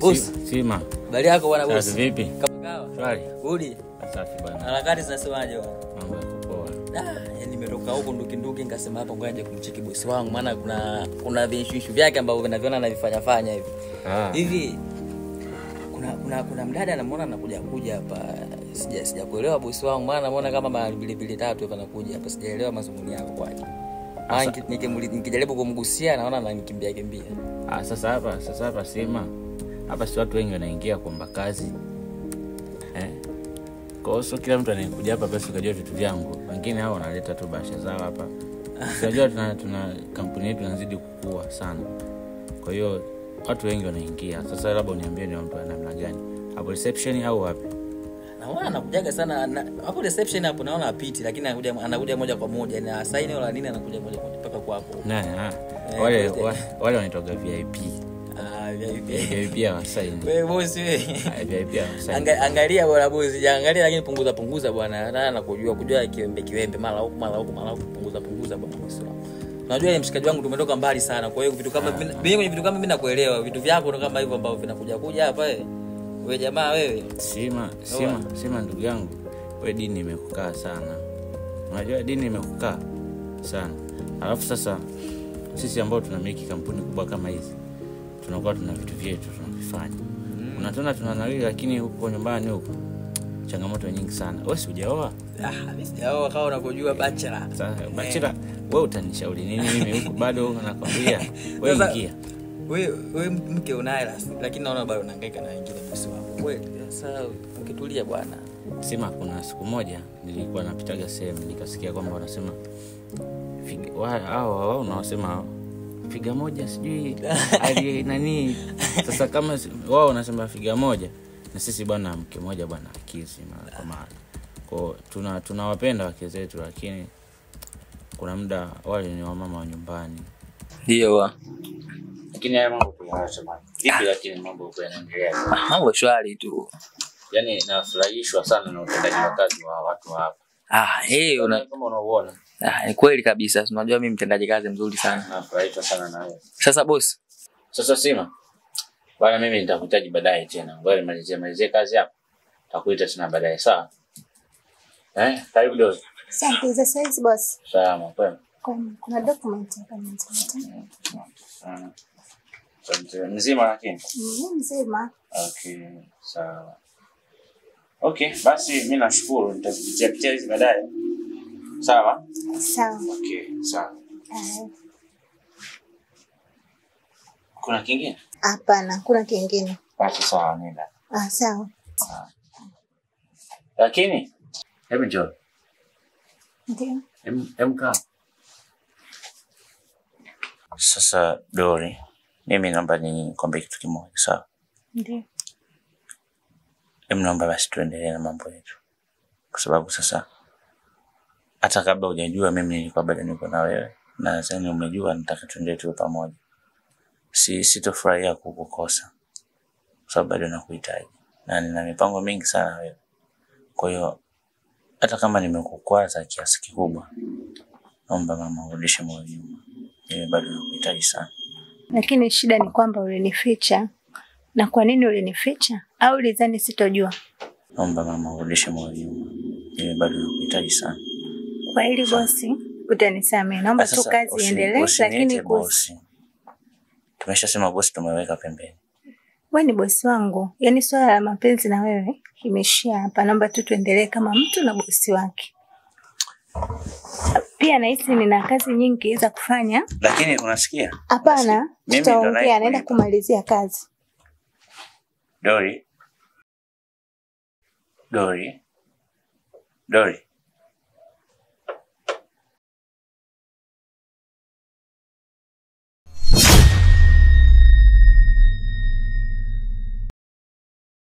Boss, Sima. Habari yako bwana boss? Sasa vipi? Kama kawa. Shwari. Udi. Safi bwana. Harakati zinasemaje bwana? Mambo yako poa. Ah, yani nimetoka huko nduki nduki nikasema hapa ngoja kumcheki boss wangu maana kuna viishu vyake ambavyo vinaviona anavifanya fanya hivi. Hivi kuna mdada anamuona anakuja kuja hapa. Sijakuelewa boss wangu maana namuona kama mara mbili tatu hapa anakuja hapa, sijaelewa mazungumzo yako kwake. Nikijaribu kumgusia naona ananikimbia kimbia. Sasa hapa sema. Hapa si watu wengi wanaingia kuomba kazi. Kwa hiyo kila mtu anayekuja hapa basi ukajua vitu vyangu. Wengine hao wanaleta tu bahasha zao hapa. Unajua tuna kampuni yetu inazidi kukua sana. Kwa hiyo watu wengi wanaingia. Sasa labda uniambie ni mtu ana namna gani? Hapo reception au wapi? Naona anakujaga sana hapo reception hapo, naona apiti lakini anakuja moja kwa moja na sign wala nini, anakuja moja kwa moja mpaka kwako. Na wale wanaitoga VIP. VIP hawasaini. Wewe boss wewe. VIP hawasaini. Angalia bwana boss, angalia lakini punguza bwana. Na nakujua kujua kiwembe mara huku mara huku mara huku, punguza bwana boss. Unajua ile mshikaji wangu tumetoka mbali sana. Kwa hiyo vitu kama mimi kwenye vitu kama mimi nakuelewa, vitu vyako ndo kama hivyo ambavyo vinakuja kuja hapa eh. Wewe jamaa wewe. Sima ndugu yangu. Wewe dini imekukaa sana. Unajua dini imekukaa sana. Alafu sasa sisi ambao tunamiliki kampuni kubwa kama hizi tunakuwa tuna vitu vyetu tunavifanya. Unatona tunanawili lakini huko nyumbani huko changamoto nyingi sana. Wewe si hujaoa? Mimi sijaoa kama unavyojua bachelor. Sasa bachelor wewe utanishauri nini mimi huko bado nakwambia wewe ingia. Wewe mke unaye lakini naona bado unahangaika na wengine bosi wako. Wewe sasa ukitulia bwana. Sema kuna siku moja nilikuwa napitaga sehemu nikasikia kwamba wanasema hao wanasema figa moja sijui ali nani. Sasa kama wao wanasema figa moja na sisi bwana mke moja bwana akizi mara kwa mara. Kwa tunawapenda wake zetu lakini kuna muda wale ni wamama wa nyumbani. Ndio. Lakini haya mambo tunayaacha bwana. Vipi lakini mambo huko yanaendelea? Mambo shwari tu. Yaani nafurahishwa sana na utendaji wa kazi wa watu hapa. Kama unaoona. Ni kweli kabisa. Unajua mimi mtendaji kazi mzuri sana. Nafurahishwa sana na wewe. Sasa boss. Sasa Sima. Bwana mimi nitakuhitaji baadaye tena. Ngoja nimalizie kazi hapa. Nitakuita tena baadaye, sawa? Karibu dozi. Asante za size boss. Sawa, kwema. Kuna document hapa nimezileta. Mzima lakini? Mzima. Okay, sawa. Okay, basi mimi nashukuru, nitazipitia pitia hizi baadaye. Sawa? Sawa. Okay, sawa. Kuna kingine? Hapana, kuna kingine. Basi sawa, nenda. Sawa. Lakini hebu njoo. Ndio. Emka. Sasa Dori, mimi naomba nikwambie kitu kimoja, sawa? Ndio. Hebu naomba basi tuendelee na mambo yetu. Kwa sababu sasa hata kabla hujajua mimi nilikuwa bado niko na wewe na nadhani umejua nataka tuendelee tu pamoja. Sitofurahia kukukosa. Kwa sababu bado nakuhitaji na nina mipango mingi sana wewe. Kwa hiyo hata kama nimekukwaza kiasi kikubwa, naomba mama urudishe moyo nyuma. Mimi bado nakuhitaji sana. Lakini shida ni kwamba ulinificha. Na kwa nini ulinificha? Au ulidhani sitojua? Naomba mama urudishe moyo nyuma. Mimi bado nakuhitaji sana. Kwa hili bosi, utanisamehe. Naomba tu kazi iendelee lakini bosi. Tumeshasema bosi tumeweka pembeni. Wewe ni bosi wangu. Yaani swala la mapenzi na wewe imeishia hapa. Naomba tu tuendelee kama mtu na bosi wake. Pia nahisi nina kazi nyingi za kufanya. Lakini unasikia? Hapana, tutaongea, naenda kumalizia kazi. Dori. Dori. Dori.